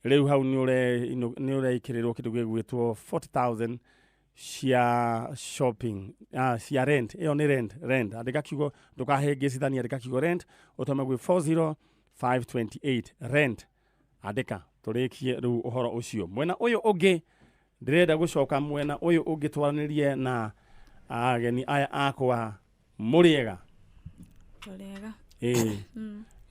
Rĩu hau nĩ ũreikĩrĩrwo kĩndũ gĩgwĩtwo 40,000 cia shopping, cia rent. Ĩyo nĩ rent. Rent, andĩka kiugo, ndũkahĩngĩcithania, andĩka kiugo rent ũtũme gwĩ 40528. Rent, andĩka, tũrĩkie rĩu ũhoro ũcio. Mwena ũyũ ũngĩ ndĩrenda gũcoka, mwena ũyũ ũngĩ twaranĩrie na ageni aya akwa. Mũrĩega? Tũrĩega. Ĩĩ,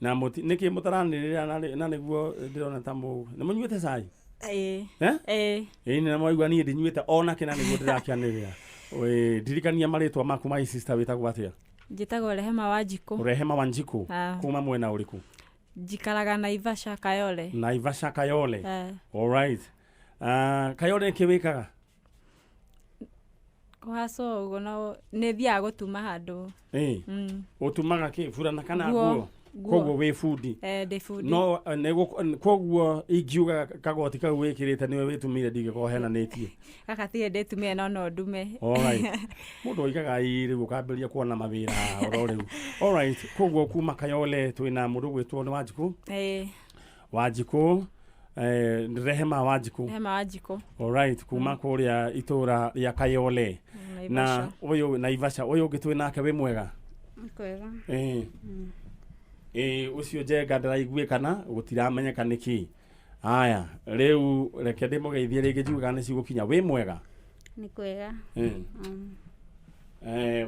na mũti nĩkĩ mũtaranĩrĩra na nĩguo ndĩrona ta mũ nĩ mũnyuĩte cai? Ĩĩ. Eh? Ĩĩ. Ĩĩ, nĩ mwaigua niĩ ndinyuĩte ona kĩna nĩguo ndĩrakĩanĩrĩra. Ĩĩ, ndirikania marĩtwa maku. My sister, wĩtagwo atĩa? Njĩtagwo Rehema Wanjikũ. Rehema Wanjikũ. Ah. Kuma mwena ũrĩkũ? Njikaraga Naivasha, Kayole. Naivasha, Kayole. Eh. Alright. Kayole nĩkĩ wĩkaga? Kũhaca ũguo, no nĩ thiaga gũtuma handũ. Ĩĩ. Ũtumaga kĩ, burana kana Nguo. nguo? Nguo. Koguo wĩ bundi? Eh, ndĩ bundi. No koguo ingiuga kagoti kau wĩkĩrĩte nĩwe wĩtumire, ndingĩkorwo henanĩtie? Gaka tirĩ ndĩtumire, no ndume. Alright. Mũndũ oigaga ĩ rĩu ũkambĩrĩria kuona mawĩra oro rĩu. Alright, koguo kuma Kayole twĩna mũndũ gwĩtwo nĩ Wanjikũ. Ĩĩ. Wanjikũ, Rehema Wanjikũ. Rehema Wanjikũ. Alright, kuma kũrĩa itũra rĩa Kayole. Na Naivasha. ũyũ Naivasha, ũyũ ũngĩ twĩ nake, wĩ mwega? Kwega. Ĩĩ. Ĩĩ, ũcio njenga ndĩraiguĩkana, gũtiramenyeka nĩkĩ. Aya, rĩu reke ndĩmũgeithie rĩngĩ njigue kana nĩcigũkinya. Wĩ mwega? Nĩ kwega.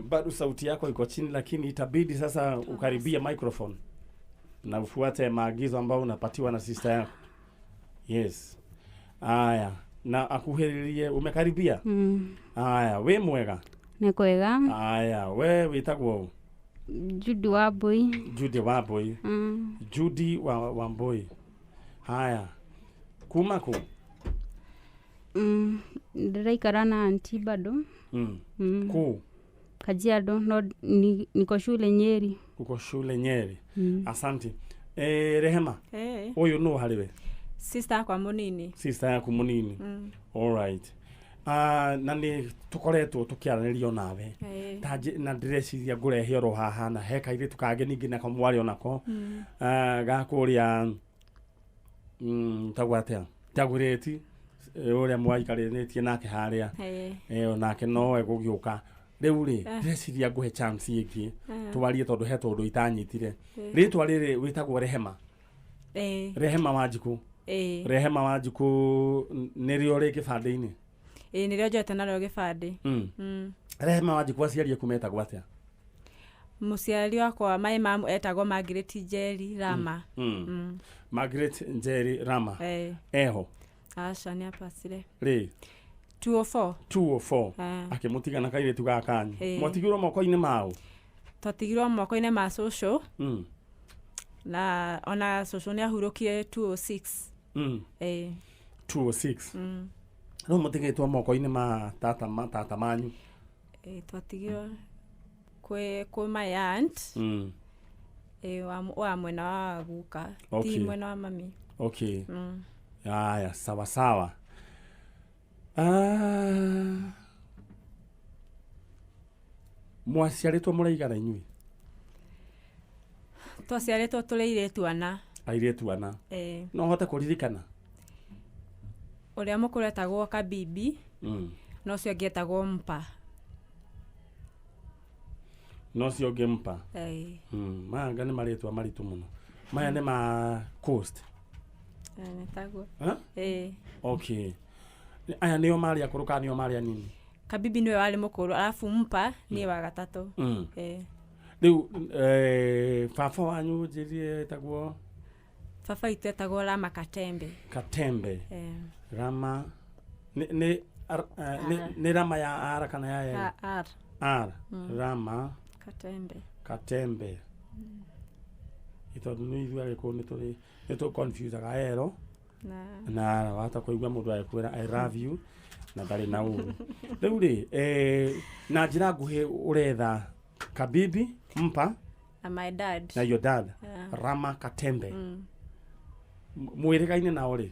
Bado sauti yako iko chini, lakini itabidi sasa ukaribie microphone na ufuate maagizo ambayo unapatiwa na sister yako. Yes. Aya, na akuhĩrĩrie, umekaribia? Aya, wĩ mwega? Nĩ kwega. Aya, we wĩtagwo ũ? Judy Wambui. Judy Wambui. Judy wa Wambui. Haya, kuma kũ? Ndĩraikara na auntie bado. Kũ? Kajiado, no niko shule Nyeri. Uko shule Nyeri. Asante. Rehema, Ĩĩ. ũyũ nũ harĩ we? Sister yakwa mũnini. Sister yaku mũnini. Alright. Na nĩ tũkoretwo tũkĩaranĩria nawe. Ĩĩ. Ta na ndĩreciria ngũrehe oro haha na he kairĩtu kangĩ ningĩ nako mwarĩ onako ga kũrĩa tagwo atĩa, Tagwĩrĩti, ũrĩa mwaikarĩtie nake harĩa. Ĩĩ. Onake no egũgĩũka rĩu rĩ. Ndĩreciria ngũhe chance ĩngĩ twarie tondũ he tũndũ itanyitire. Rĩtwa rĩrĩ wĩtagwo Rehema? Ĩĩ. Rehema Wanjikũ? Ĩĩ. Rehema Wanjikũ nĩrĩo rĩ kĩbandĩ-inĩ? Ĩĩ, nĩrĩo njoete narĩo gĩbandĩ. Rehema Wanjikũ, aciari aku metagwo atĩa? Mũciari wakwa, my mom etagwo Margaret Njeri Rama. Margaret Njeri Rama. Ĩĩ. Eho? Aca, nĩ apacire. Rĩ? 204. 204. Ah. Akĩmũtiga na kairĩtu ga kanyu? Ĩĩ. Mwatigirwo moko-inĩ mao? Twatigirwo moko-inĩ ma cũcũ. Na ona cũcũ nĩ ahurũkire 206. Ĩĩ. 206. Rĩu mũtigĩtwo moko-inĩ ma tata, ma tata manyu? Ĩĩ, twatigirwo kwĩ my aunt. Ĩĩ, wa mwena wa guka, ti mwena wa mami. Okay. Haya, sawa sawa. Ah, mwaciarĩtwo mũraigana inyuĩ? Twaciarĩtwo tũrĩ airĩtu ana. Airĩtu ana? Ĩĩ. No hote kũririkana? Ũrĩa mũkũrũ etagwo Kabibi. Na ũcio ũngĩ etagwo Mpa. Na ũcio ũngĩ Mpa. Ĩĩ. Maya nĩ marĩtwa maritũ mũno, maya nĩ ma coast. Ĩĩ, nĩ taguo. Huh? Ĩĩ. Okay, aya nĩo marĩ akũrũ kana nĩo marĩ anini? Kabibi nĩwe warĩ mũkũrũ, arabu Mpa niĩ wa gatatũ. Ĩĩ. Rĩu baba wanyu njĩrie etagwo? Baba witũ etagwo Rama Katembe. Katembe. Ĩĩ. Rama nĩ Rama ya R kana ya L? R. R. Rama Katembe. Katembe. Tondũ nĩ ithuĩ Agĩkũyũ nĩ tũrĩ nĩ tũ confusaga L na na R. Wahota kũigua mũndũ agĩkwĩra "I love you" na ndarĩ na ũru. Rĩu rĩ, na njĩra nguhĩ ũretha Kabibi, Mpa na my dad. Na your dad. Yeah. Rama Katembe. Mwĩrĩgaine nao rĩ?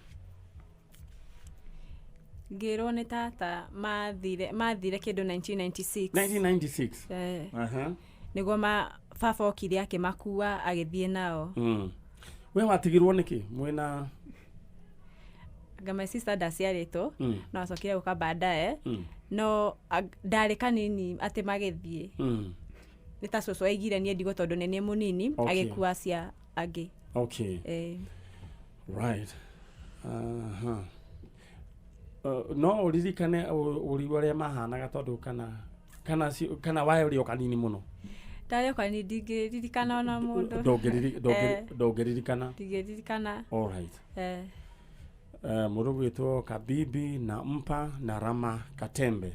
Ngĩrwo nĩ tata mathire kĩndũ 1996. 1996? Eh. Aha. Nĩguo ma baba okire akĩmakua agĩthiĩ nao. We watigirwo nĩkĩ mwĩna? Anga my sister ndaciarĩtwo, no acokire gũka baadaye. No ndarĩ kanini atĩ magĩthiĩ. Nĩ ta cũcũ aigire niĩ ndigwo tondũ nĩ niĩ mũnini. Agĩkua cia angĩ. Right. Aha. No ũririkane ũri ũrĩa mahanaga, tondũ kana wae ũrĩ o kanini mũno? Ndarĩ o kanini, ndingĩririkana ona mũndũ. Ndũngĩririkana? Ndingĩririkana. All right. Mũndũ gwĩtwo Kabibi na Mpa na Rama Katembe.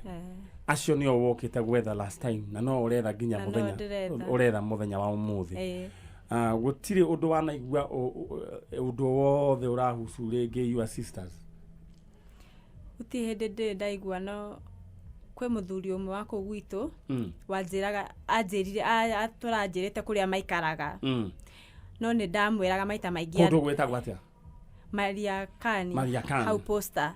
Acio nĩo wokĩte gwetha last time, na no ũretha nginya Na no mũthenya ndĩretha. ũretha mũthenya wa ũmũthĩ. Gũtirĩ ũndũ wanaigua, ũndũ wothe ũrahusu rĩngĩ your sisters? Gũtirĩ hĩndĩ ndĩrĩ ndaigua, no kwĩ mũthuri ũmwe wa kũu gwitũ wanjĩraga, anjĩrire atũranjĩrĩte kũrĩa maikaraga. No nĩ ndamwĩraga maita maingĩ. Kũndũ gwĩtagwo atĩa? Mariakani. Mariakani. Hau posta.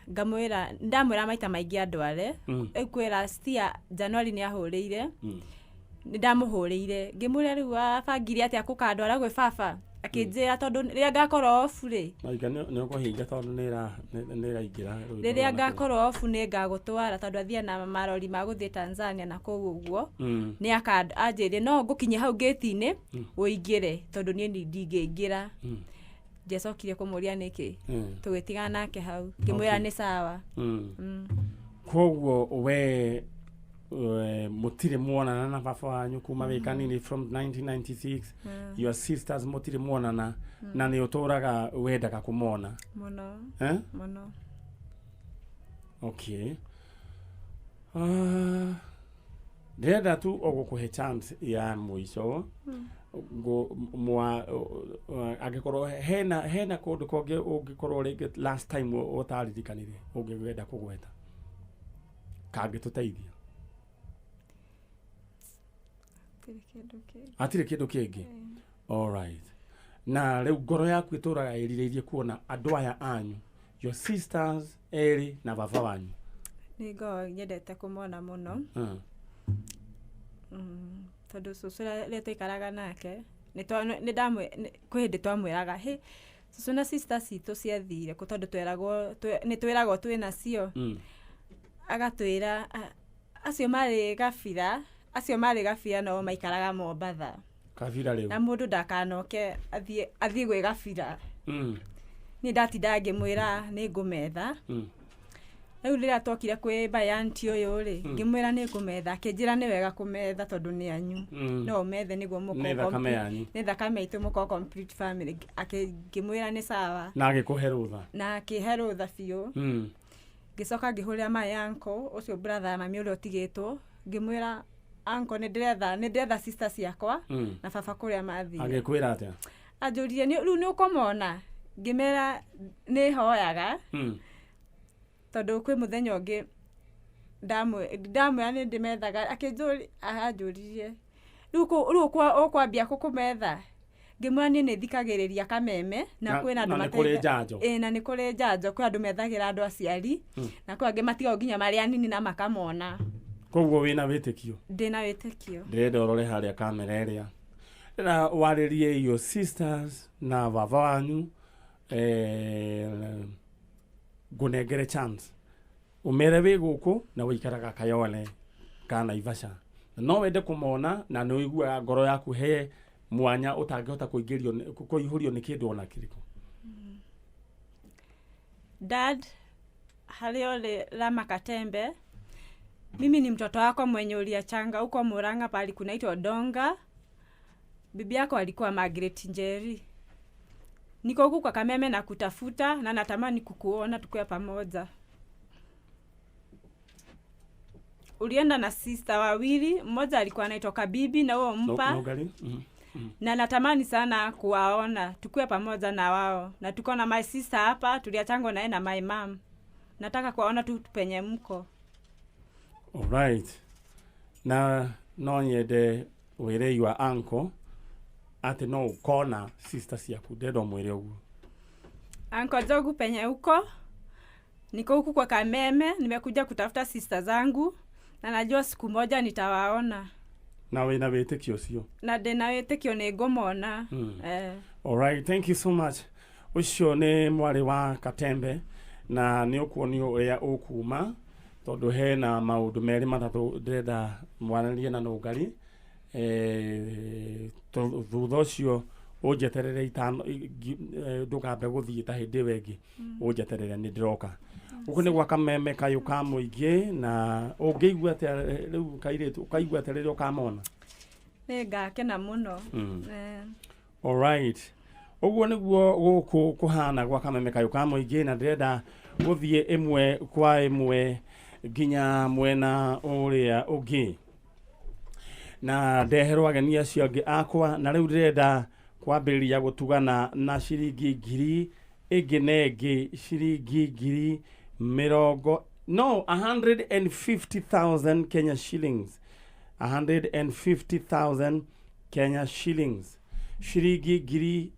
Ngamwĩra, ndamwĩra maita maingĩ andware. Rĩu kwĩ last year January nĩ ahũrĩire. Nĩ ndamũhũrĩire ngĩmũria rĩu abangire atĩa kũkandwara gwĩ baba, akĩnjĩra tondũ rĩrĩa ngakorwo off rĩ. Maika nĩ ũkũhinga tondũ nĩ ĩraingĩra rwĩmbo Rĩrĩa rwa. Ngakorwo off nĩ ngagũtwara, tondũ athia na marori ma gũthiĩ Tanzania na kũu ũguo. Nĩ anjĩrire no ngũkinyia hau ngĩti-inĩ ũingĩre, tondũ niĩ ndingĩingĩra. Ndiacokire kũmũria nĩkĩ. Tũgĩtigana nake hau, ngĩmwĩra nĩ sawa. Koguo we mũtirĩ muonana na baba wanyu kuma wĩ kanini, from 1996. Your sisters mũtirĩ muonana, na nĩ ũtũraga wendaga kũmona? Mũno. Eh? Mũno. Okay. Ndĩrenda tu o gũkũhe chance ya mũico mwa angĩkorwo hena kũndũ kũngĩ ũngĩkorwo rĩngĩ last time ũtaririkanire ũngĩenda kũgweta kangĩtũteithia. Gũtirĩ kĩndũ kĩngĩ. Hatirĩ kĩndũ kĩngĩ. Alright, na rĩu ngoro yaku ĩtũraga ĩrirĩirie kuona andũ aya anyu, your sisters erĩ na baba wanyu? Nĩ ngoragwo nyendete kũmona mũno. Tondũ cũcũ rĩrĩa twaikaraga nake nĩ kwĩ hĩndĩ twamwĩraga, hĩ, cũcũ na sister citũ ciathire kũ? Tondũ tweragwo nĩ twĩragwo twĩ nacio. Agatwĩra, "Acio marĩ gabira, acio marĩ gabira, no maikaraga Mombatha." Kabira rĩu. Na mũndũ ndakanoke athiĩ gwĩ gabira. Niĩ ndatinda ngĩmwĩra nĩ ngũmetha. Rĩu rĩrĩa twokire kwĩ my auntie ũyũ rĩ, ngĩmwĩra nĩ ngũmetha, akĩnjĩra nĩ wega kũmetha tondũ nĩ anyu. No ũmethe nĩguo mũkorwo Nĩ thakame yanyu. Nĩ thakame itũ, mũkorwo complete family. Ngĩmwĩra nĩ sawa. Na agĩkũhe rũtha? Na akĩhe rũtha biũ. Ngĩcoka ngĩhũrĩra my uncle ũcio, brother ya mami ũrĩa ũtigĩtwo, ngĩmwĩra, "Uncle, nĩ ndĩretha sister ciakwa na baba kũrĩa mathire." Agĩkwĩra atĩa? Anjũririe, "Rĩu nĩ ũkũmona?" Ngĩmera nĩ hoyaga. Tondũ kwĩ mũthenya ũngĩ ndamwĩra nĩ ndĩmethaga, anjũririe, "Rĩu ũkwambia kũ kũmetha?" Ngĩmwĩra niĩ nĩ thikagĩrĩria kameme na kwĩna andũ Na nĩ kũrĩ njanjo. Ĩĩ, na nĩ kũrĩ njanjo, kwĩ andũ methagĩra andũ aciari, na kwĩ angĩ matigagwo nginya marĩ anini na makamona. Koguo wĩna wĩtĩkio? Ndĩna wĩtĩkio. Ndĩrenda ũrore harĩa kamera ĩrĩa na warĩrie your sisters na baba wanyu. Ngũnengere chance ũmere wĩ gũkũ na wĩikaraga Kayole ka Naivasha, na no wende kũmona, na nĩ ũiguaga ngoro yaku he mwanya ũtangĩhota kũingĩrio kũihũrio nĩ kĩndũ ona kĩrĩkũ. Dad, harĩa ũrĩ, Rama Katembe, mimi ni mtoto wako mwenye uliachanga huko Murang'a pahali kunaitwa Donga. Bibi yako alikuwa Margaret Njeri. Niko huku kwa Kameme na kutafuta na natamani kukuona tukiwa pamoja. Ulienda na sister wawili, mmoja alikuwa anaitwa Kabibi na huo Mpa. No, no. Na natamani sana kuwaona tukiwa pamoja na wao, na tuko na my sister hapa tuliachangwa naye na my mom. Nataka kuwaona tu penye mko. Alright. Na no nyende wĩre your uncle atĩ no ũkona sister ciaku, ndĩrenda ũmwĩre ũguo. Uncle Jogu, penye huko, niko huku kwa Kameme, nimekuja kutafuta sister zangu na najua siku moja nitawaona. Na wĩna wĩtĩkio ũcio? Na ndĩna wĩtĩkio nĩ ngũmona. Alright, thank you so much. Ũcio nĩ mwarĩ wa Katembe na nĩ ũkuonio ũrĩa ũkuma tondũ hena maũndũ merĩ matatũ ndĩrenda mwaranĩrie na Nũngari. Thutha ũcio ũnjeterere itano, ndũkambe gũthiĩ ta hĩndĩ ĩyo ĩngĩ, ũnjeterere nĩ ndĩroka. Gũkũ nĩ gwa Kameme Kayũ ka Mũingĩ. Na ũngĩigua atĩa rĩu kairĩtu, ũkaigua atĩa rĩrĩa ũkamona? Nĩ ngakena mũno. Alright, ũguo nĩguo gũkũ kũhana gwa Kameme Kayũ ka Mũingĩ, na ndĩrenda gũthiĩ ĩmwe kwa ĩmwe nginya mwena ũrĩa ũngĩ na ndeherwo ageni acio angĩ akwa. Na rĩu ndĩrenda kwambĩrĩria gũtugana na ciringi ngiri ĩngĩ na ĩngĩ, ciringi ngiri mĩrongo, no 150,000 Kenya shillings, 150,000 Kenya shillings, ciringi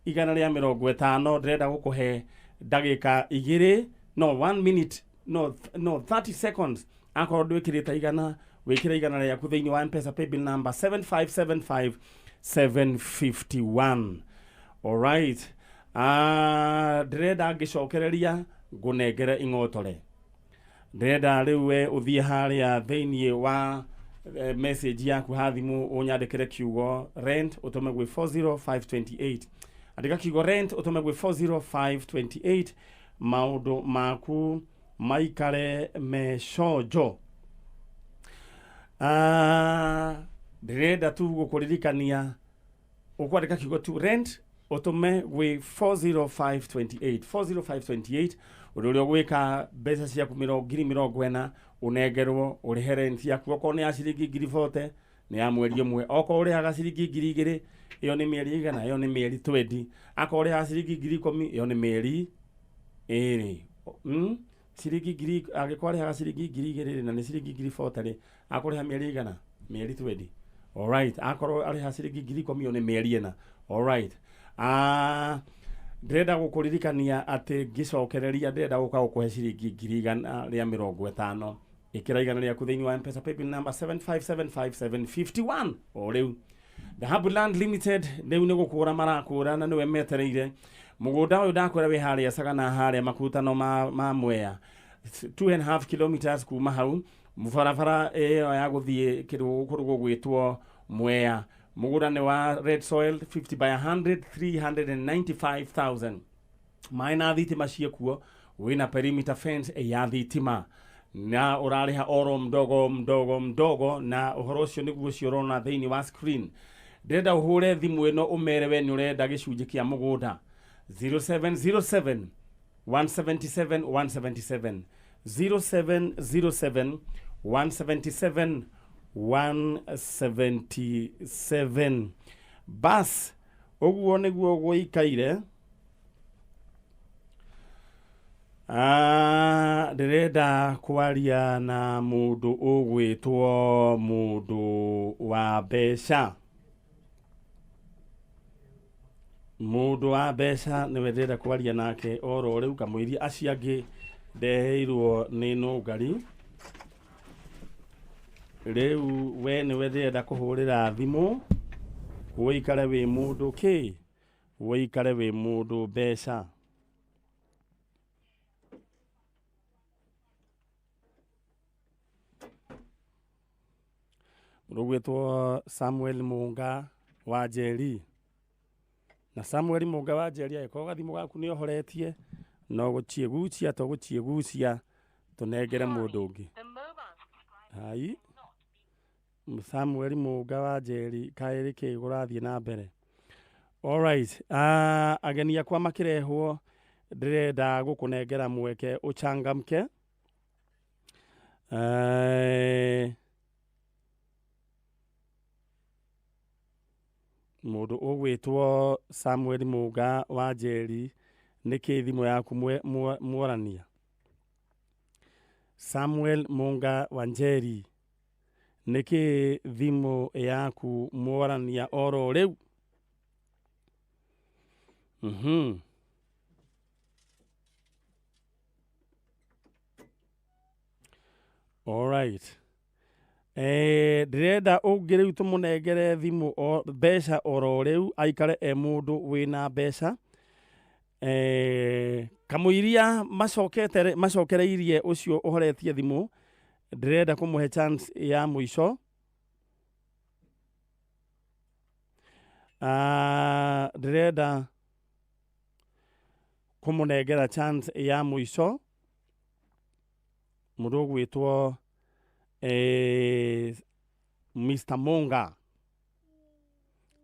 150,000. Ndĩrenda gũkũhe ndagĩka 2, no 1 minute, no 30 seconds. Akorwo ndwĩkĩrĩte igana, wĩkĩre igana rĩaku thĩinĩ wa M-Pesa paybill number 7575 751. Alright, ndĩrenda ngĩcokereria ngũnengere ing'otore. Ndĩrenda rĩu we ũthiĩ harĩa thĩinĩ wa message yaku ha thimũ, ũnyandĩkĩre kiugo rent, ũtũme gwĩ 40528. Andĩka kiugo rent, ũtũme gwĩ 40528, maũndũ maku maikare meconjo. Ndĩrenda tu gũkũririkania ũkwandĩka kiugo tu rent, ũtũme gwĩ 40528, 40528. Ũndũ ũrĩa ũgwĩka, mbeca ciaku 40,000 ũnengerwo ũrĩhe rent yaku. Okorwo nĩ ya ciringi 40,000, nĩ ya mweri ũmwe. Okorwo ũrĩhaga ciringi 2,000, ĩyo nĩ mĩeri igana? Ĩyo nĩ mĩeri 20. Akorwo ũrĩhaga ciringi 10,000, ĩyo nĩ mĩeri 2. Ciringi ngiri, angĩkorwo arĩhaga ciringi 2,000 na nĩ ciringi 40,000 rĩ, akũrĩha mĩeri igana? Mĩeri 20. Alright, akorwo arĩha ciringi 10,000, ĩyo nĩ mĩeri 4. Alright, ndĩrenda gũkũririkania atĩ ngĩcokereria ndĩrenda gũka gũkũhe ciringi 150,000. Ĩkĩra igana rĩaku thĩinĩ wa M-Pesa paybill number 7575751 o rĩu. Dhahabu Land Limited rĩu nĩ gũkũra marakũra na nĩwe metereire. Mũgũnda ũyũ ndakwĩra wĩ harĩa Sagana, harĩa makutano ma Mwea, 2.5 kilometers kuma hau barabara ĩyo ya gũthiĩ kĩndũ kũndũ gũgwĩtwo Mwea. Mũgũnda nĩ wa red soil, 50 by 100, 395,000. Maĩ na thitima ciĩkuo, wĩna perimeter fence ya thitima na ũrarĩha oro mdogo mdogo mdogo. Na ũhoro ũcio nĩguo ũcio ũrona thĩinĩ wa screen. Ndĩrenda ũhũre thimũ ĩno ũmere we nĩ ũrenda gĩcunjĩ kĩa mũgũnda, 0707 177 177, 0707 177 177. Bas, ũguo nĩguo gũikaire. Ndĩrenda kwaria na mũndũ ũgwĩtwo mũndũ wa mbeca. Mũndũ wa mbeca nĩwe ndĩrenda kwaria nake oro rĩu, kamũiria acio angĩ ndeheirwo nĩ Nũngari. Rĩu we nĩwe ndĩrenda kũhũrĩra thimũ. Ũikare wĩ mũndũ kĩ, ũikare wĩ mũndũ mbeca. Mũndũ ũgwĩtwo Samuel Munga wa Njeri. Na Samuel Munga wa Njeri, angĩkorwo gathimũ gaku nĩ ũhoretie, no gũchiĩgucia tũgũchiĩgucia tũnengere mũndũ ũngĩ. Hai, Samuel Munga wa Njeri, kaĩ kĩ kũrathiĩ na mbere? Alright, ageni akwa makĩrehwo, ndĩrenda gũkũnengera mweke ũchangamke. Mũndũ ũgwĩtwo Samuel Munga wa Njeri, nĩkĩ thimũ yaku mworania? Samuel Munga wa Njeri, nĩkĩ thimũ yaku mworania oro rĩu? Alright. Ndĩrenda ũngĩ rĩu tũmũnengere thimũ o mbeca oro rĩu, aikare e mũndũ wĩna mbeca. Kamũiria macokereirie ũcio ũhoretie thimũ, ndĩrenda kũmũhe chance ya mũico. Ndĩrenda kũmũnengera chance ya mũico mũndũ ũgwĩtwo Mr. Monga,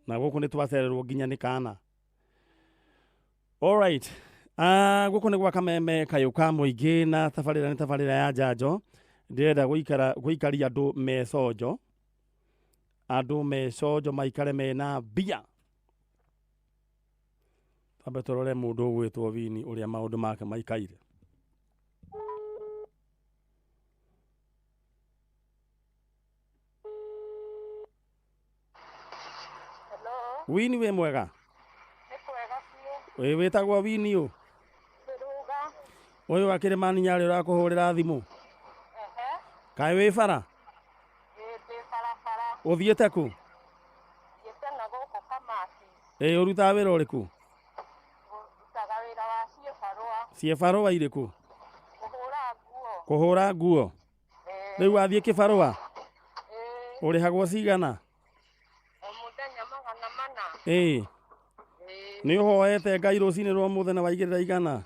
na gũkũ nĩ twacererwo nginya nĩ kana. Alright. Gũkũ nĩ gwa Kameme kayũ ka mũingĩ na tabarĩra nĩ tabarĩra ya njanjo. Ndĩrenda gũikaria andũ me conjo, andũ me conjo maikare mena mbia. Twambe tũrore mũndũ ũgwĩtwo Wini ũrĩa maũndũ make maikaire. Hello. Wini wĩ mwega? Nĩ kwega biũ. Wĩ wĩtagwo Wini ũ? Kĩrũga. Ũyũ wa Kĩrĩmani Nyarĩ ũrakũhũrĩra thimũ. Ehe. Kaĩ wĩ bara? Ĩ ndĩ barabara. Ũthiĩte kũ? Thiĩte na gũkũ Kamati. Ĩ ũrutaga wĩra ũrĩkũ? Ndutaga wĩra wa ciĩbarũa. Ciĩbarũa irĩkũ? Kũhũra nguo. Kũhũra nguo. Rĩu wathiĩ kĩbarũa? Ĩ. Ũrĩhagwo cigana? O mũthenya 400. Ĩ. Nĩ ũhoete Ngai rũcinĩ rwa ũmũthĩ na waigĩrĩra igana?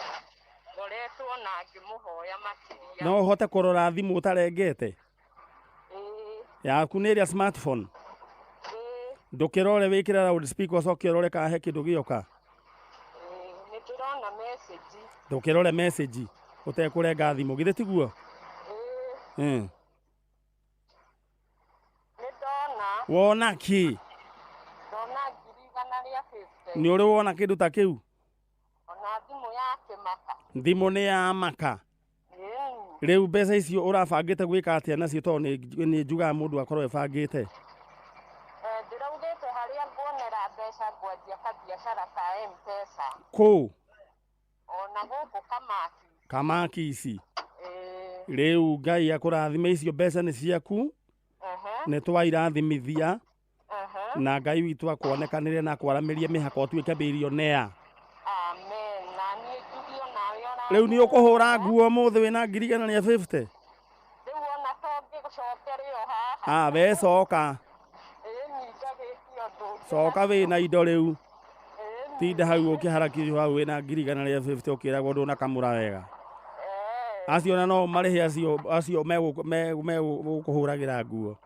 Ngoretwo na ngĩmũhoya makĩria. No ũhote kũrora thimũ ũtarengete? Ĩ. Yaku nĩ ĩrĩa smartphone? Ĩ. Ndũkĩrore wĩkĩre loudspeaker ũcoke ũrore kana he kĩndũ gĩoka. Ĩ, nĩ ndĩrona message. Ndũkĩrore message ũtekũrenga thimũ, githĩ tiguo? Ĩ. Ĩ. Nĩ ndona. Wona kĩ? Ndona 150. Nĩ ũrĩ wona kĩndũ ta kĩu? Ona thimũ ya kĩmaka. Thimũ nĩ ya maka. Ĩ. Rĩu mbeca icio ũrabangĩte gwĩka atĩa nacio tondũ nĩ njugaga mũndũ akorwo ebangĩte? Ndĩraugĩte harĩa nguonera mbeca ngwanjia kabiacara ka M-Pesa. Kũ? Ona gũkũ Kamaki. Kamaki ici. Ĩ. Rĩu Ngai akũrathime, icio mbeca nĩ ciaku. Ehe. Nĩ twairathimithia. Ehe. Na Ngai witũ akuonekanĩre na akwaramĩrie mĩhaka ũtuĩke billionaire. Amen. Na niĩ njuge onawe ũra. Rĩu nĩ ũkũhũra nguo ũmũthĩ wĩna 150? Rĩu ona to ngĩgũcokere o haha. Ah, we coka. Ĩ, ningagĩtie ũndũ ũngĩ. Coka wĩna indo rĩu. Ĩ. Tinda hau ũkĩharakithio hau wĩna 150 ũkĩragwo ndũnakamũra wega. Ĩ. Acio ona no marĩhe acio megũkũhũragĩra nguo.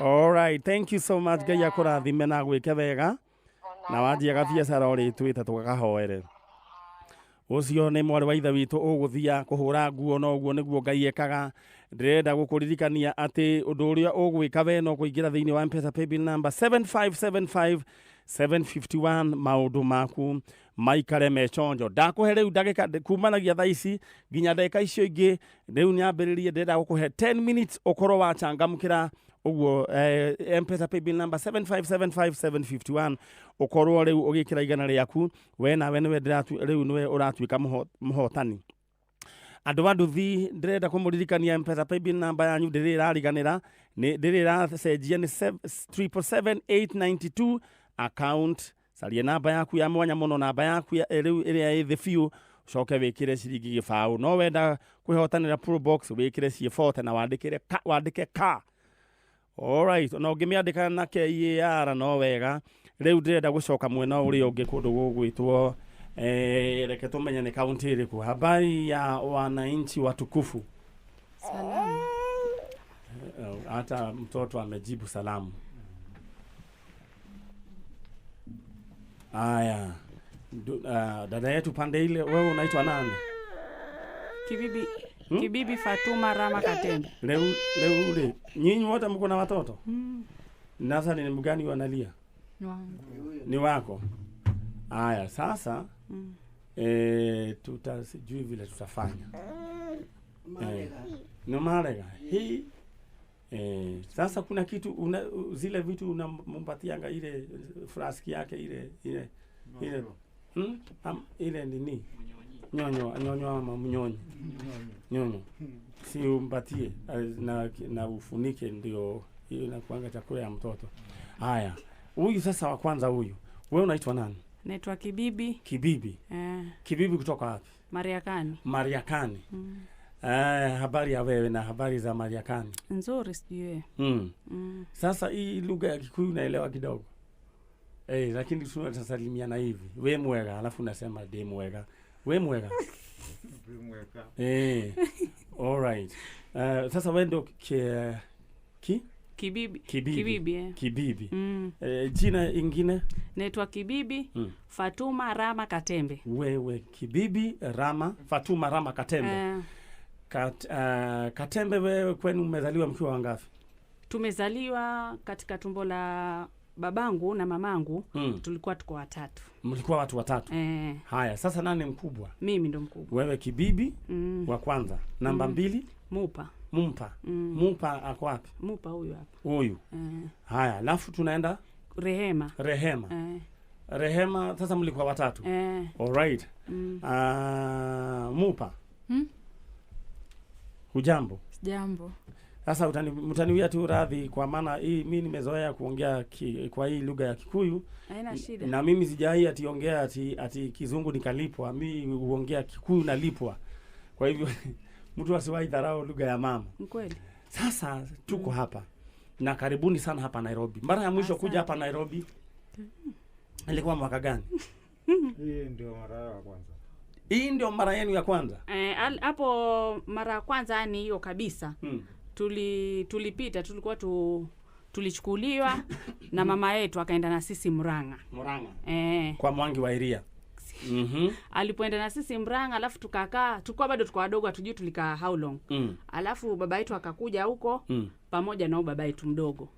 Ehe. All right, thank you so much. Ngai akũrathime na agwĩke wega. Na wanjia gabiacara ũrĩtwĩte tũgakahoere. Ũcio nĩ mwarĩ wa ithe witũ ũgũthia kũhũra nguo, no ũguo nĩguo Ngai ekaga. Ndĩrenda gũkũririkania atĩ ũndũ ũrĩa ũgwĩka we no kũingĩra thĩinĩ wa M-Pesa paybill number 7575 751 maũndũ maku maikare me chonjo. Ndakũhe rĩu ndagĩka kumanagia thaa ici nginya ndagĩka icio ingĩ, rĩu nyambĩrĩrie, ndĩrenda gũkũhe 10 minutes ũkorwo wachangamkĩra ũguo. M-Pesa paybill number 7575751 ũkorwo rĩu ũgĩkĩra igana rĩaku, we nawe nĩwe rĩu nĩwe ũratuĩka mũhotani. Andũ a nduthi ndĩrenda kũmũririkania M-Pesa paybill number yanyu ndĩrĩ ĩrariganĩra, ndĩrĩ ĩracenjia, nĩ 7777892 account. Caria namba yaku ya mwanya mũno, namba yaku rĩu ĩrĩa ĩ thĩ biũ, ũcoke wĩkĩre ciringi 0. No wenda kwĩhotanĩra pro box wĩkĩre ciĩ 40 na wandĩke ka. All right, na ũngĩmĩandĩka na KAR no wega. Rĩu ndĩrenda gũcoka mwena ũrĩa ũngĩ kũndũ gũgwĩtwo reke tũmenye nĩ kaunti ĩrĩkũ. Habari ya wananchi watukufu. Salamu. Hata mtoto amejibu salamu. Aya, dada yetu pande ile, wewe unaitwa nani? Kibibi. Kibibi Fatuma Rama Katembe. Leo nyinyi wote mko na watoto? Nasa ni mgani wanalia? Ni wangu. Ni wako. Aya, sasa tutasijui vile tutafanya. Ni marega. Hii sasa kuna kitu zile vitu unampatianga ile flask yake ile ile nini? Nyonyo ama mnyonyo. Nyonyo. Si umpatie na ufunike, ndio hiyo inakuanga chakula ya mtoto. Haya, huyu sasa wa kwanza huyu. Wewe unaitwa nani? Naitwa Kibibi. Kibibi. Kibibi kutoka wapi? Mariakani. Mariakani. Habari ya wewe na habari za Mariakani? Nzuri, sijui. Sasa hii lugha ya Kikuyu naelewa kidogo. Lakini tunasalimiana hivi. We mwega, alafu unasema de mwega. We mwega. All right. Sasa wewe ndio Kibibi. Kibibi. Kibibi. Kibibi. Jina ingine? Naitwa Kibibi Fatuma Rama Katembe. Wewe Kibibi Rama Fatuma Rama Katembe. Katembe, wewe kwenu mmezaliwa mkiwa wangapi? Tumezaliwa katika tumbo la babangu na mamangu. Tulikuwa tuko watatu. Mlikuwa watu watatu. Haya, sasa nani mkubwa? Mimi ndo mkubwa. Wewe Kibibi wa kwanza. Namba 2 Mupa. Mumpa. Mumpa ako wapi? Mupa huyu hapa. Huyu. Haya, alafu tunaenda Rehema. Rehema. Rehema, sasa mlikuwa watatu. All right. Mupa. Hujambo? Sijambo. Sasa mtaniwia tu radhi kwa maana hii mimi nimezoea kuongea kwa hii lugha ya Kikuyu. Haina shida. Na mimi sijai ationgea ati Kizungu nikalipwa. Mimi huongea Kikuyu nalipwa. Kwa hivyo mtu asiwahi dharau lugha ya mama. Kweli. Sasa tuko hapa na karibuni sana hapa Nairobi. Mara ya mwisho kuja hapa Nairobi ilikuwa mwaka gani? Hii ndio mara ya kwanza. Hii ndio mara yenu ya kwanza? Hapo mara ya kwanza ni hiyo kabisa. Tulipita, tulikuwa tulichukuliwa na mama yetu akaenda na sisi Murang'a. Murang'a. Kwa Mwangi wa Iria. Alipoenda na sisi Murang'a, alafu tukakaa, tulikuwa bado tuko wadogo, hatujui tulikaa how long. Alafu baba yetu akakuja huko pamoja na baba yetu mdogo.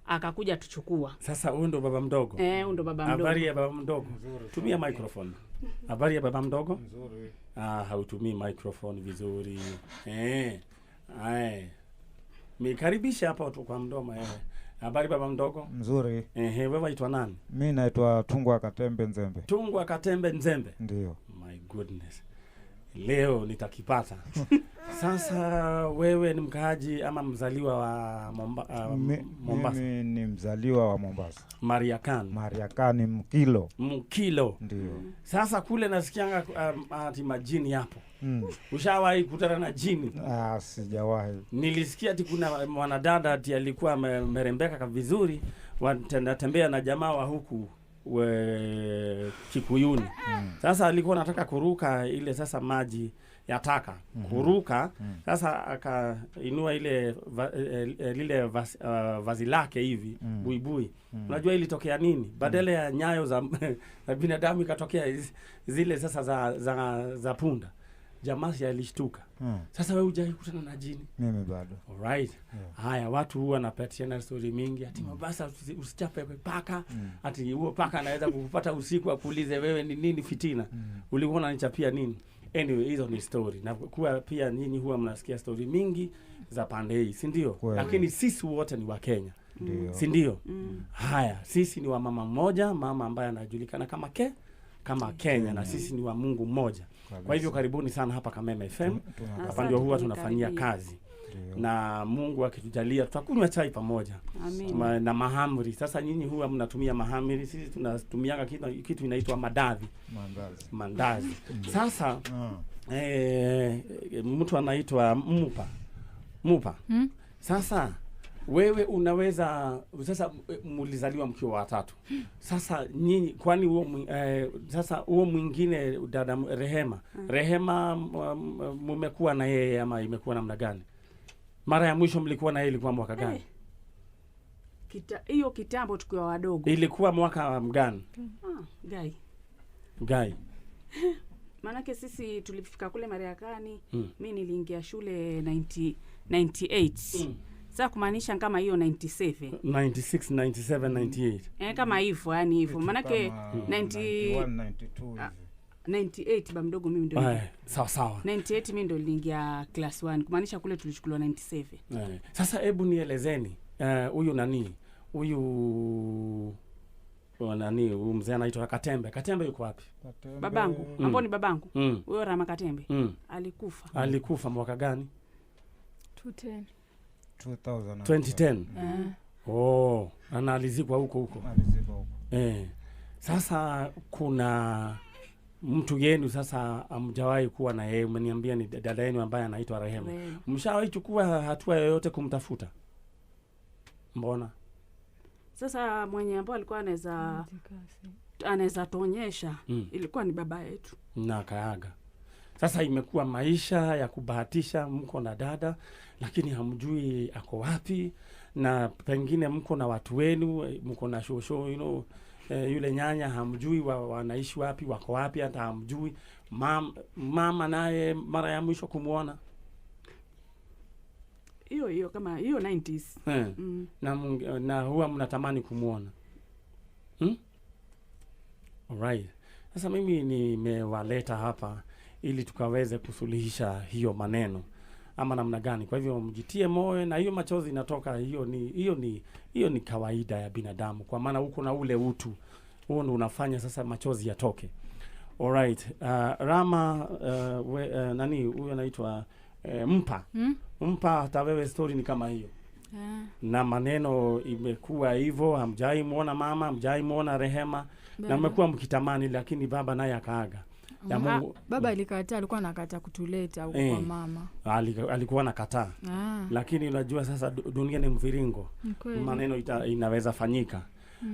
Akakuja tuchukua. Sasa huyu ndo baba mdogo. Huyu ndo baba mdogo. Habari ya baba mdogo. Nzuri. Tumia microphone. Habari ya baba mdogo? Nzuri. Hautumii microphone vizuri. Ai. Nikaribisha hapa tu kwa mdomo. Habari baba mdogo? Nzuri. Wewe waitwa nani? Mimi naitwa Tungwa Katembe Nzembe. Tungwa Katembe Nzembe. Ndio. My goodness. Leo nitakipata. Sasa wewe ni mkaaji ama mzaliwa wa Mombasa? Mimi ni mzaliwa wa Mombasa. Mariakani. Mariakani Mkilo. Mkilo. Ndio. Sasa kule nasikianga ati majini hapo. Ushawahi kutana na jini? Sijawahi. Nilisikia ati kuna mwanadada ati alikuwa amerembeka vizuri, wanatembea na jamaa wa huku Kikuyuni. Sasa alikuwa anataka kuruka ile sasa maji ya taka. Kuruka, sasa akainua ile lile vazi lake hivi, buibui. Unajua ilitokea nini? Badala ya nyayo za binadamu ikatokea zile sasa za punda. Jamaa alishtuka. Sasa wewe hujai kutana na jini? Mimi bado. All right. Haya, watu huwa wanapatiana story mingi ati Mombasa usichape paka, ati huo paka anaweza kukupata usiku akuulize wewe ni nini fitina. Ulikuwa unanichapia nini? Anyway, hizo ni story. Na kuwa pia nyinyi huwa mnasikia story mingi za pande hii, si ndio? Lakini sisi wote ni wa Kenya. Si ndio? Haya, sisi ni wa mama mmoja, mama ambaye anajulikana kama kama Kenya, na sisi ni wa Mungu mmoja. Kwa hivyo karibuni sana hapa Kameme FM. Hapa ndio huwa tunafanyia kazi. Na Mungu akitujalia tutakunywa chai pamoja. Na mahamri. Sasa nyinyi huwa mnatumia mahamri, sisi tunatumianga kitu inaitwa mandazi. Mandazi. Sasa mtu anaitwa Mupa. Mupa. Sasa wewe unaweza sasa mlizaliwa mkiwa watatu. Sasa nyinyi kwani huo sasa huo mwingine dada Rehema. Rehema mmekuwa na yeye ama imekuwa namna gani? Mara ya mwisho mlikuwa na yeye ilikuwa mwaka gani? Hiyo kitambo tukiwa wadogo. Ilikuwa mwaka mgani? Gai. Maanake sisi tulifika kule Mariakani, mimi niliingia shule 98. Sasa kumaanisha kama hiyo 97. 96, 97, 98. Kama hivyo, yani hivyo. Maanake 91, 92 hivi. 98 ba mdogo mimi ndio. Sawa sawa. 98 mimi ndio niliingia class 1, kumaanisha kule tulichukuliwa 97. Sasa hebu nielezeni huyu nani? Huyu nani? Huyu mzee anaitwa Katembe. Katembe yuko wapi? Katembe. Babangu, ambao ni babangu. Huyo Rama Katembe. Alikufa. Alikufa mwaka gani? 2010. 2010. Oh, ana alizikwa huko huko. Alizikwa huko. Sasa kuna mtu yenu sasa amjawahi kuwa na yeye, umeniambia ni dada yenu ambaye anaitwa Rehema. Mshawahi chukua hatua yoyote kumtafuta? Mbona? Sasa mwenye ambao alikuwa anaweza tuonyesha ilikuwa ni baba yetu. Na kaaga. Sasa imekuwa maisha ya kubahatisha, mko na dada lakini hamjui ako wapi, na pengine mko na watu wenu, mko na shosho, you know, yule nyanya hamjui wanaishi wapi, wako wapi, hata hamjui. Mama naye mara ya mwisho kumuona hiyo kama hiyo 90s. Na huwa mnatamani kumuona. Alright. Sasa mimi nimewaleta hapa ili tukaweze kusuluhisha hiyo maneno ama namna gani. Kwa hivyo mjitie moyo, na hiyo machozi inatoka, hiyo ni kawaida ya binadamu, kwa maana uko na ule utu huo ndio unafanya sasa machozi yatoke. Alright. Rama, nani huyo anaitwa Mpa. Mpa, hata wewe story ni kama hiyo. Na maneno imekuwa hivyo, hamjai muona mama, hamjai muona Rehema, na mmekuwa mkitamani, lakini baba naye akaaga. Ya Mungu, baba alikataa, alikuwa anakataa kutuleta huko kwa mama. Alikuwa anakataa. Lakini unajua sasa dunia ni mviringo. Maneno inaweza fanyika.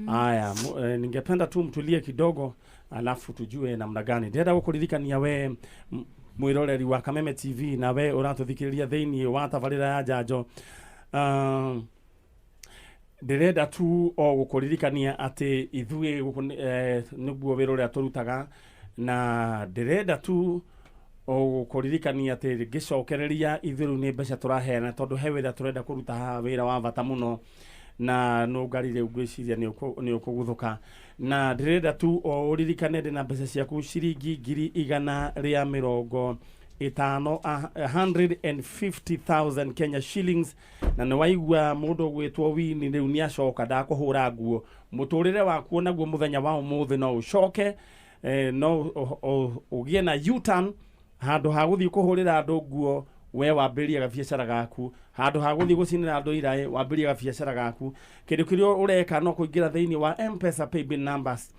Haya, ningependa tu mtulie kidogo alafu tujue namna gani. Ndĩrenda gũkũririkania we mwiroreri wa Kameme TV na we ũratũthikĩrĩria thĩinĩ wa tabarĩra ya Njanjo. Ndĩrenda tu o gũkũririkania atĩ ithuĩ gũkũ nĩguo wĩra ũrĩa tũrutaga, na ndĩrenda tu o gũkũririkania atĩ ngĩcokereria ithuĩ rĩu nĩ mbeca tũraheana, tondũ he wĩra tũrenda kũruta haha, wĩra wa bata mũno, na nũngari rĩu ngwĩciria nĩ ũkũguthũka. Na ndĩrenda tu o ũririkane ndĩna mbeca ciaku ciringi 150,000, 150,000 Kenya shillings, na nĩ waigua mũndũ ũgwĩtwo Wini rĩu nĩ acoka ndakũhũra nguo. Mũtũrĩre waku naguo mũthenya wa ũmũthĩ no ũcoke, no ũgĩe na U-turn, handũ ha gũthiĩ kũhũrĩra andũ nguo we wambĩrĩrie gabiacara gaku, handũ ha gũthiĩ gũcinĩra andũ iraĩ wambĩrĩrie gabiacara gaku. Kĩndũ kĩrĩa ũreka no kũingĩra thĩinĩ wa M-Pesa paybill numbers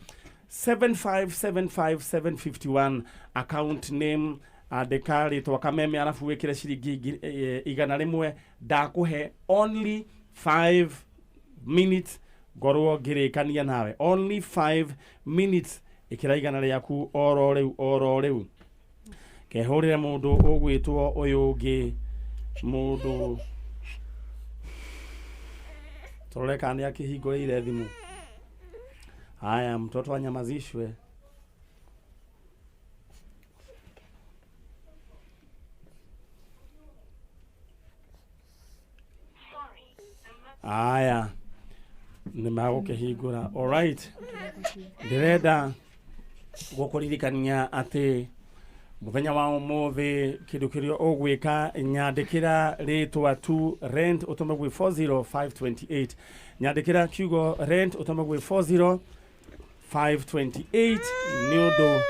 7575751, account name andĩka rĩtwa Kameme, arabu wĩkĩre ciringi 100. Ndakũhe only 5 minutes ngorwo ngĩrĩkania nawe, only 5 minutes. Ĩkĩra 100 rĩaku oro rĩu. Kehũrĩre mũndũ ũgwĩtwo ũyũ ũngĩ, mũndũ tũrore kana nĩakĩhingũrĩire thimũ. Haya, mtoto anyamazishwe. Haya, nĩmagũkĩhingũra. Alright. Ndĩrenda gũkũririkania atĩ mũthenya wa ũmũthĩ kĩndũ kĩrĩa ũgwĩka, nyandĩkĩra rĩtwa tu rent ũtũme gwĩ 40528. Nyandĩkĩra kiugo rent ũtũme gwĩ 40528 nĩ ũndũ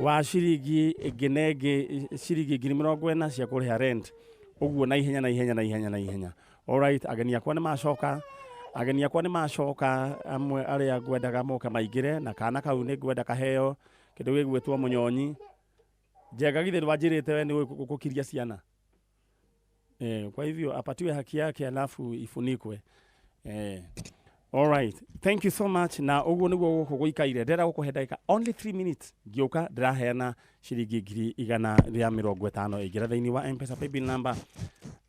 wa ciringi ĩngĩ na ĩngĩ, ciringi 40,000 cia kũrĩha rent. Ũguo na ihenya na ihenya na ihenya na ihenya. Alright, ageni akwa nĩ macoka. Ageni akwa nĩ macoka, amwe arĩa ngwendaga moke maingĩre, na kana kau nĩ ngwenda kaheo kĩndũ gĩgwĩtwo mũnyonyi. Njenga githĩ ndwanjĩrĩte we nĩ gũkũkiria ciana. Kwa hivyo apatiwe haki yake alafu ifunikwe. Alright, thank you so much. Na ũguo nĩguo gũkũ gũikaire. Ndĩrenda gũkũhe ndagĩka only 3 minutes ngĩũka ndĩraheana ciringi 150,000. Ingĩra thĩinĩ wa M-Pesa paybill number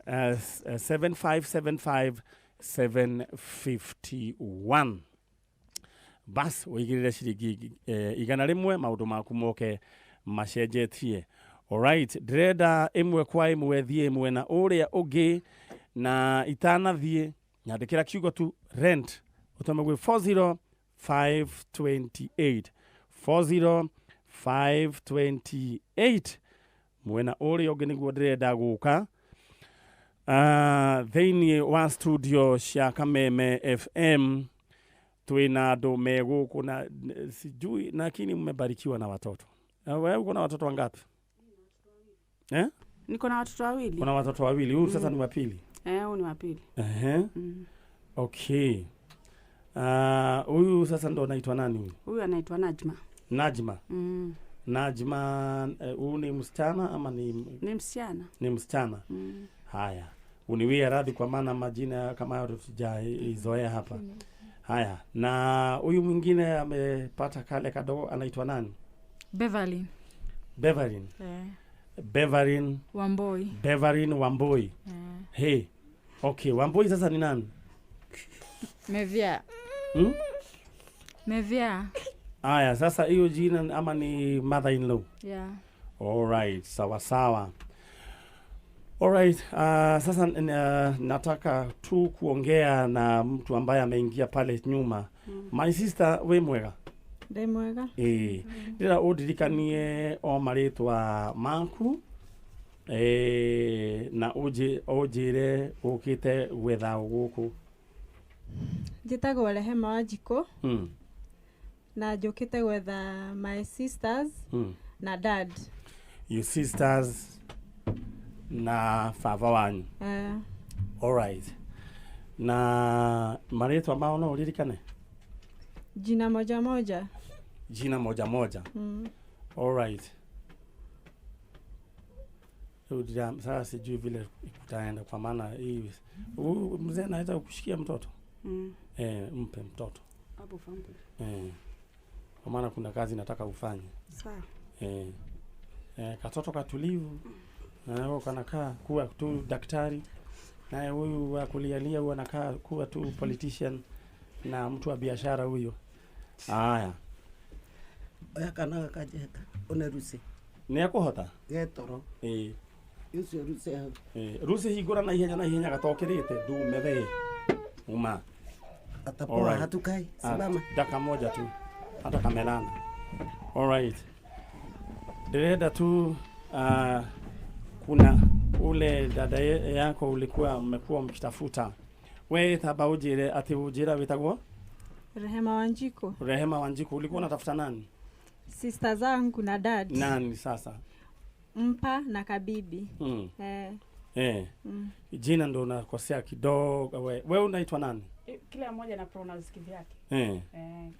7575751. Bas ũigĩrĩre ciringi 100, maũndũ maku moke macenjetie. Alright, ndĩrenda ĩmwe kwa ĩmwe thiĩ mwena ũrĩa ũngĩ, na itanathiĩ nyandĩkĩra kiugo tu rent ũtũme gwĩ 40528, 40528. Mwena ũrĩa ũngĩ nĩguo ndĩrenda gũka thĩinĩ wa studio cia Kameme FM. Twĩna andũ me gũkũ na sijui, lakini mmebarikiwa na watoto. Wewe uko na watoto wangapi? Niko na watoto wawili. Kuna watoto wawili. Huyu sasa ni wa pili. Huyu ni wa pili. Okay. Huyu sasa ndo anaitwa nani huyu? Huyu anaitwa Najma. Najma. Mm. Najma, huyu ni msichana ama ni Ni msichana. Ni msichana. Haya. Uniwie radhi kwa maana majina kama hayo hatujaizoea hapa. Haya, na huyu mwingine amepata kale kadogo anaitwa nani? Beverly. Beverly. Beverly Wamboi. Beverly Wamboi. Hey. Okay, Wamboi sasa ni nani? Mevia. Mevia. Aya, sasa hiyo jina ama ni mother in law? Yeah. All right, sawa sawa. All right, sasa nataka tu kuongea na mtu ambaye ameingia pale nyuma. My sister, we mwega? Ndĩ mwega. Ndĩra ũndirikanie o marĩtwa maku na ũnjĩre ũkĩte gwetha gũkũ. Njĩtagwo Rehema Wanjikũ. Na njũkĩte gwetha my sisters na dad. Your sisters na baba wanyu. All right. Na marĩtwa mao no ũririkane? Jina moja moja. Jina moja moja. All right. Sasa sijui vile kutaenda kwa maana hii mzee anaweza kushikia mtoto. Mpe mtoto. Hapo fambo. Kwa maana kuna kazi nataka ufanye. Sawa. Katoto katulivu. Na kanakaa kuwa tu daktari. Naye huyu wa kulialia huyu anakaa kuwa tu politician na mtu wa biashara huyo. Haya. Oya kana kajeka oneruse. Ni akuhota? Getoro. Ucio ruse hau. Ruse hingura na ihenya gatokirite ndume the. Uma. Atapoa hatukai. Simama. Dakika moja tu. Hata kamelana. All right. Ndĩrenda tu kuna ule dada yako ulikuwa mmekuwa mkitafuta. We taba ujire ati ujira witagwo? Rehema Wanjiku. Rehema Wanjiku, ulikuwa unatafuta nani? Sister zangu na dad. Nani sasa? Mpa na Kabibi. Jina ndo unakosea kidogo. We unaitwa nani? Kila mmoja na pronounce kivyake.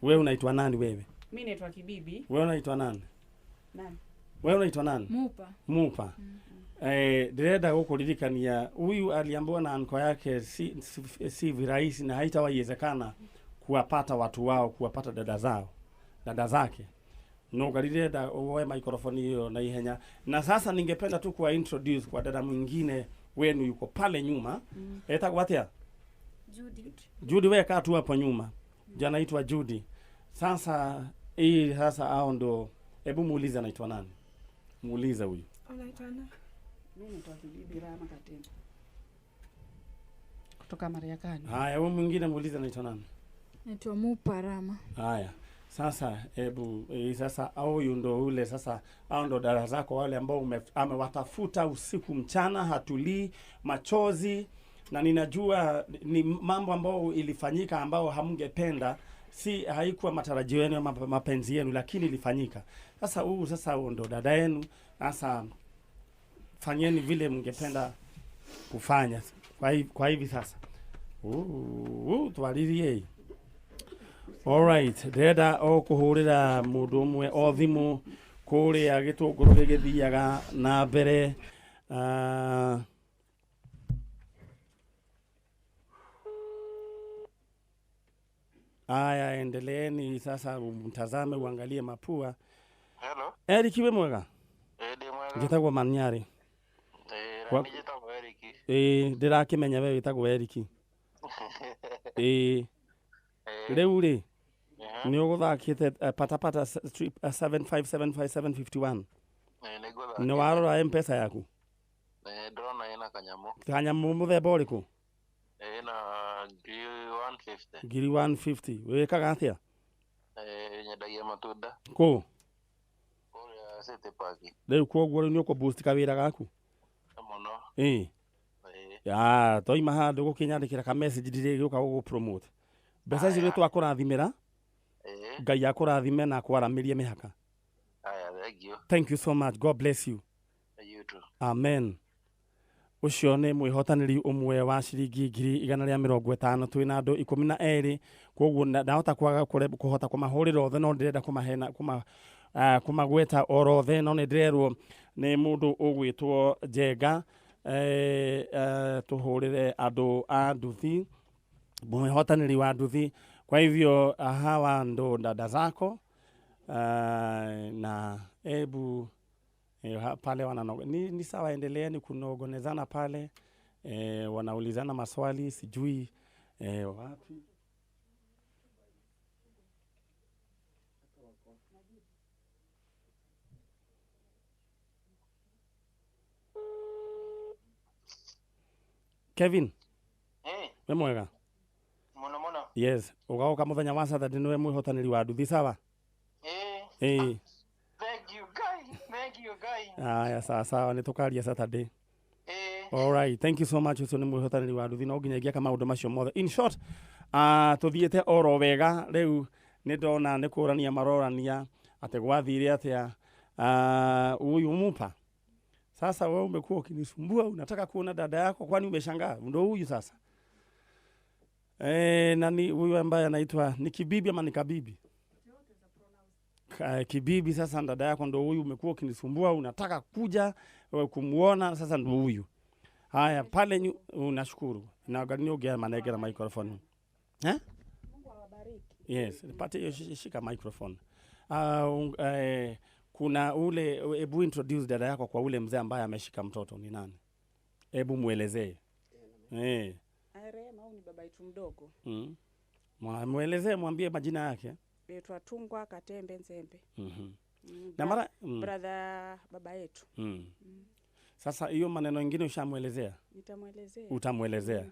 We unaitwa nani wewe? Mimi naitwa Kibibi. Wewe unaitwa nani? Nani? Wewe unaitwa nani? Mupa. Mupa. Ndĩrenda gũkũririkania huyu aliambiwa na anko yake si virahisi na haitawezekana kuwapata watu wao, kuwapata dada zao, dada zake. No ngarĩrenda uoe microphone hiyo na ihenya. Na sasa ningependa tu kuwa introduce kwa dada mwingine wenu yuko pale nyuma. Etagwo atia? Judy. Judy, wewe kaa tu hapo nyuma. Jana anaitwa Judy. Sasa hii sasa hao ndo, hebu muulize anaitwa nani? Muulize huyu. Anaitwa nani? Mimi naitwa Kibibi Rama Katema. Kutoka Mariakani. Haya, huyu mwingine muulize anaitwa nani? Naitwa Mupa Rama. Haya. Sasa hebu sasa huyu ndo ule sasa, hao ndo dada zako wale ambao amewatafuta usiku mchana, hatulii machozi, na ninajua ni mambo ambayo ilifanyika ambao hamngependa, si haikuwa matarajio yenu ama mapenzi yenu, lakini ilifanyika. Sasa huu sasa ndo dada yenu. Sasa fanyeni vile mngependa kufanya kwa hivi sasa. Twaririe. All right, ndĩrenda o kũhũrĩra mũndũ ũmwe o thimũ kũrĩa gĩtũngũrũ gĩgĩthiaga na mbere. Aya, endeleeni sasa, mtazame uangalie mapua. Hello. Eric, we mwega? Ndi mwega. Njĩtagwo Manyari. Na njĩtagwo Eric. Ndĩrakĩmenya we wĩtagwo Eric. Rĩu rĩ, nĩ ũgũthakĩte patapata 7575751. Nĩ warora M-Pesa yaku? Ndĩrona ĩna kanyamũ. Kanyamũ mũthemba ũrĩkũ? Ĩna 150. Ngiri 150. Wĩkaga atĩa? Nyendagia matunda. Kũ? Kũrĩa City Park. Rĩu kwoguo rĩu nĩ ũkũ boost kawĩra gaku? Mũno. Ya, toima handũ gũkĩnyandĩkĩra ka message ndirĩgĩũka gũgũ promote. Mbeca icio nĩ twakũrathimĩra. Ngai akũrathime na akwaramĩrie mĩhaka. Aya, thank you. Thank you so much. God bless you. You too. Amen. Ũcio nĩ mwĩhotanĩri ũmwe wa ciringi 150,000. Twĩna andũ 12, koguo ndahota kwaga kũhota kũmahũrĩra othe, no ndĩrenda kũmahena kũmagweta orothe, no nĩ ndĩrerwo nĩ mũndũ ũgwĩtwo Njenga tũhũrĩre andũ a nduthi, mwĩhotanĩri wa nduthi. Kwa hivyo hawa ndo dada zako, na ebu pale ni sawa, endeleeni kunogonezana pale, wanaulizana maswali sijui wapi. Kevin. Hey. We mwega? Muno muno. Yes, ugaoka muthenya wa Saturday niwe mwihotanĩri wa nduthi, sawa? Eh. Eh. Thank you guy. Thank you guy. Aya, sawa sawa, nĩtũkaria Saturday. Eh. All right, thank you so much. Ũcio nĩ mwĩhotanĩri wa nduthi, no nginya ingĩaka maũndũ macio mothe. In short, tũthiĩte oro wega rĩu nĩ ndona nĩ kũrania marorania atĩ gwathire atĩa. Huyu mupa sasa, wewe umekuwa ukinisumbua, unataka kuona dada yako, kwani umeshangaa? Ndio huyu sasa. Nani huyu ambaye anaitwa ni Kibibi ama ni Kabibi? Kibibi. Sasa dada yako ndio huyu, umekuwa ukinisumbua, unataka kuja kumuona, sasa ndio huyu. Haya pale, unashukuru. Na gani ongea manegera microphone. Eh? Mungu awabariki. Yes, pate hiyo, shika microphone. Kuna ule, ebu introduce dada yako kwa ule mzee ambaye ameshika mtoto ni nani? Ebu muelezee. Rehema, huyu ni baba yetu mdogo. Muelezee, mwambie majina yake. Yetu Atungwa Katembe Nzembe. Na mara brother baba yetu. Sasa hiyo maneno mengine ushamuelezea? Nitamuelezea. Utamuelezea.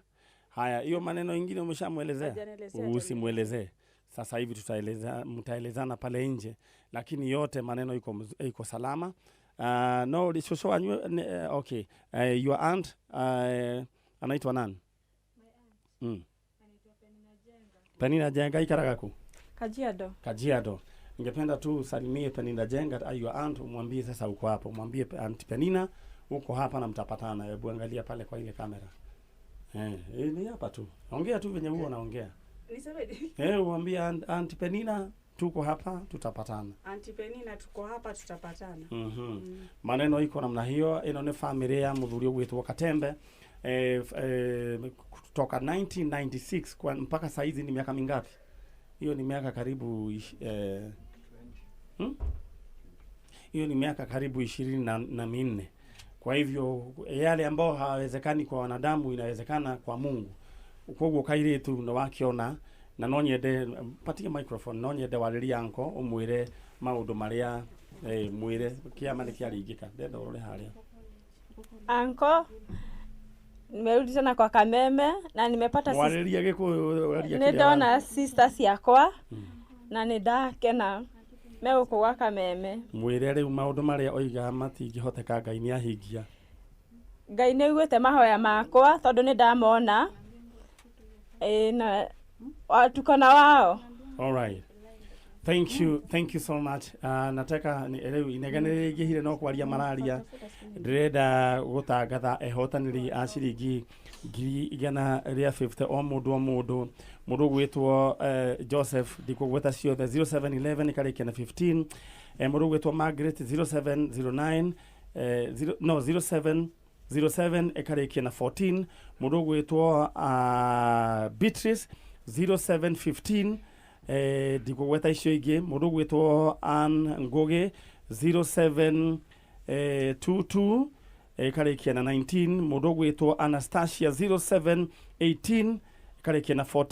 Haya, hiyo maneno mengine umeshamuelezea? Usimuelezee. Sasa hivi tutaeleza, mtaelezana pale nje, lakini yote maneno iko salama. No, shosho anywe, okay. Your aunt anaitwa nani? My aunt. Anaitwa Penina Jenga. Penina Jenga ikaraga ku? Kajiado. Kajiado. Ningependa tu usalimie Penina Jenga, your aunt, umwambie sasa uko hapa. Umwambie Aunt Penina uko hapa na mtapatana. Hebu angalia pale kwa ile kamera. Ni hapa tu. Ongea tu venye huo unaongea. Nisemeje? Uambie Aunt Penina tuko hapa tutapatana. Aunt Penina tuko hapa tutapatana. Maneno iko namna hiyo. Ino ni familia ya muthuri ũgwĩtwo Katembe. Kutoka 1996 kwa mpaka saizi ni miaka mingapi? Hiyo ni miaka karibu Hiyo ni miaka karibu 24. Kwa hivyo yale ambao hawezekani kwa wanadamu inawezekana kwa Mungu. Koguo kairitu no wakiona na no nyende patie microphone, no nyende wariria anko umwire maundu maria mwire kiama ni kiaringika. Ndenda urore haria. Anko, nimerudi tena kwa Kameme na nimepata wariria Gikuyu, waria nĩ ndona sisters yakwa na nĩ ndakena megũkũ gwa Kameme. Mwire riu maundu maria oiga matingĩhoteka Ngai nĩ ahingia. Ngai nĩ aiguĩte mahoya makwa tondũ nĩ ndamona. Na tuko na wao. All right. Thank you, thank you so much. Nataka rĩu inegene rĩingĩhire no kwaria mararia. Ndĩrenda gũtangatha ehotanĩri a ciringi 150,000 o mũndũ o mũndũ. Mũndũ ũgwĩtwo Joseph, ndikũgweta ciothe, 0711 ĩkarĩkia na 15. Mũndũ ũgwĩtwo Margaret 0709, no 0707 ĩkarĩkia na 14. Mũndũ ũgwĩtwo Beatrice 0715, ndikũgweta icio ingĩ. Mũndũ ũgwĩtwo Ann Ngugi 0722 ĩkarĩkia na 19. Mũndũ ũgwĩtwo Anastasia 0718 ĩkarĩkia na 14.